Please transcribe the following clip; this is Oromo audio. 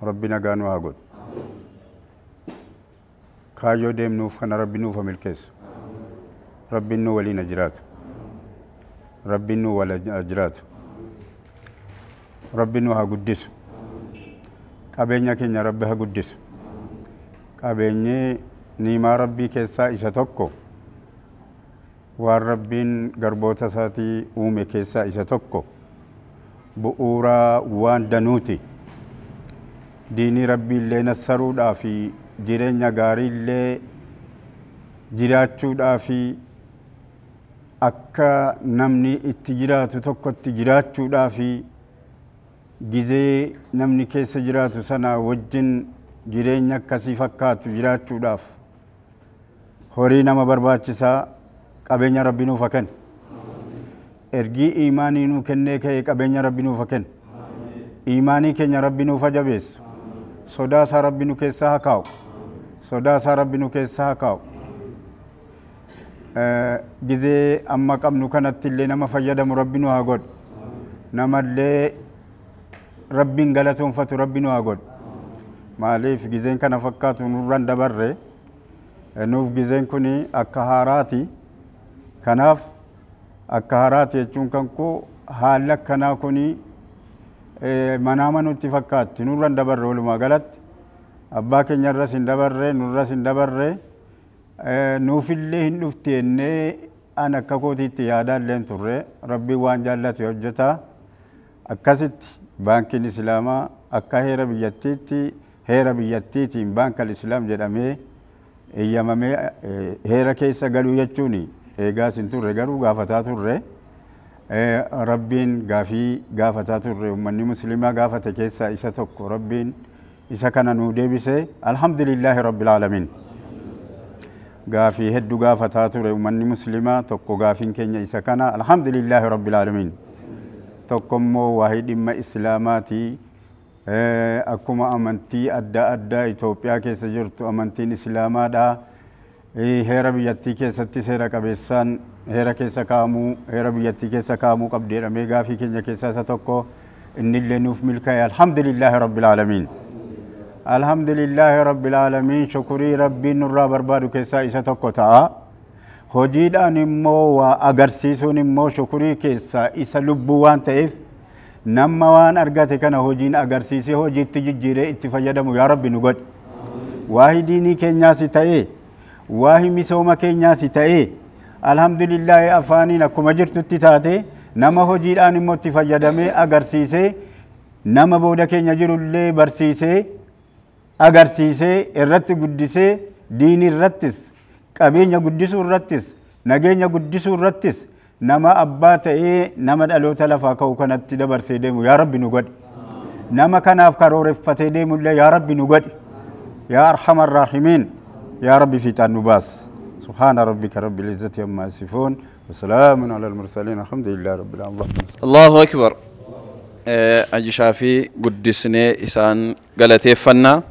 Rabbi nagaa nu haa godhu. Kaayyoo deemnuuf kana Rabbi nuuf haa milkeessu. Rabbiin nu waliin haa jiraatu. Rabbiin nu waliin haa jiraatu. Rabbi nu haa guddisu. Qabeenya keenya Rabbi haa guddisu. Qabeenyi niimaa Rabbii keessaa isa tokko, waan Rabbiin garboota isaatii uume keessaa isa tokko, bu'uura waan danuuti. Diinii Rabbii illee nassaruudhaa fi jireenya gaarii illee jiraachuudhaa fi akka namni itti jiraatu tokkotti jiraachuudhaa fi gizee namni keessa jiraatu sana wajjin jireenya akkasii fakkaatu jiraachuudhaaf horii nama barbaachisaa. Qabeenya Rabbi nuuf haa kennu. Ergii imaanii nuu kennee ka'e qabeenya Rabbi nuuf haa kennu. Imaanii keenya Rabbi nuuf haa jabeessu. Sodaa isaa Rabbi nu keessaa haa kaa'u. Sodaa isaa Rabbi nu keessaa haa kaa'u. Gizee amma qabnu kanatti illee nama fayyadamu Rabbi nu haa godhu. Namallee Rabbiin galatoonfatu Rabbi nu haa godhu. Maaliif gizeen kana fakkaatu nurraan dabarre, nuuf gizeen kun akka haaraati. Kanaaf akka haaraati jechuun kan koo haalli akkanaa kun manaama nutti fakkaatti, nurraan dabarre. Walumaa galatti abbaa keenya irras hin dabarre, nurras hin dabarre, nuufillee hin dhufti jennee an akka kootiitti yaadaa illee hin turre. Rabbiin waan jaallate hojjeta. Akkasitti baankiin Islaamaa akka heera biyyattiitti, heera biyyattiitiin baankal Islaam jedhamee eeyyamamee heera keessa galuu jechuun eegaas hin turre, garuu gaafataa turre. Rabbiin gaafii gaafataa turre, uummanni musliimaa gaafate keessaa isa tokko, Rabbiin isa kana nuu deebise. Alhamdulillaahi rabbil aalamiin. Gaafii hedduu gaafataa ture uummanni musliimaa, tokko gaafiin keenya isa kana, alhamdulillaahi rabbil aalamiin. Tokko immoo waa'ee dhimma Islaamaati. Akkuma amantii adda addaa Itoophiyaa keessa jirtu amantiin Islaamaadha. Heera biyyattii keessatti seera qabeessaan heera keessa kaa'amuu, heera biyyattii keessa kaa'amuu qabdi jedhamee gaafii keenya keessaa isa tokko, innillee nuuf milkaa'e. Alhamdulillaahi rabbil aalamiin. Alhamdulillaahi rabbil aalamiin. Shukurii Rabbiin nurraa barbaadu keessaa isa tokko ta'a. Hojiidhaan immoo waa agarsiisuun immoo shukurii keessaa isa lubbuu waan ta'eef, nama waan argate kana hojiin agarsiisee hojiitti jijjiiree itti fayyadamu yaa Rabbi nu godhi. Waa'ee diinii keenyaas ta'ee, waa'ee misooma keenyaas ta'ee, alhamdulillaahi afaaniin akkuma jirtutti taate, nama hojiidhaan immoo itti fayyadamee agarsiisee, nama booda keenya jirullee barsiisee agarsiisee irratti guddisee, diinii irrattis, qabeenya guddisuu irrattis, nageenya guddisuu irrattis nama abbaa ta'ee nama dhaloota lafaa ka'u kanatti dabarsee deemu yaa Rabbi nu godhi. Nama kanaaf karooreffatee deemullee yaa Rabbi nu godhi. Yaa arhamar raahimiin, yaa Rabbi fiixaan nu baas. Subhaana rabbika rabbil izzati amma yasifuun. وسلام على المرسلين، الحمد لله رب العالمين. Allahu akbar. Haji Shaafii guddisnee isaan galateeffannaa.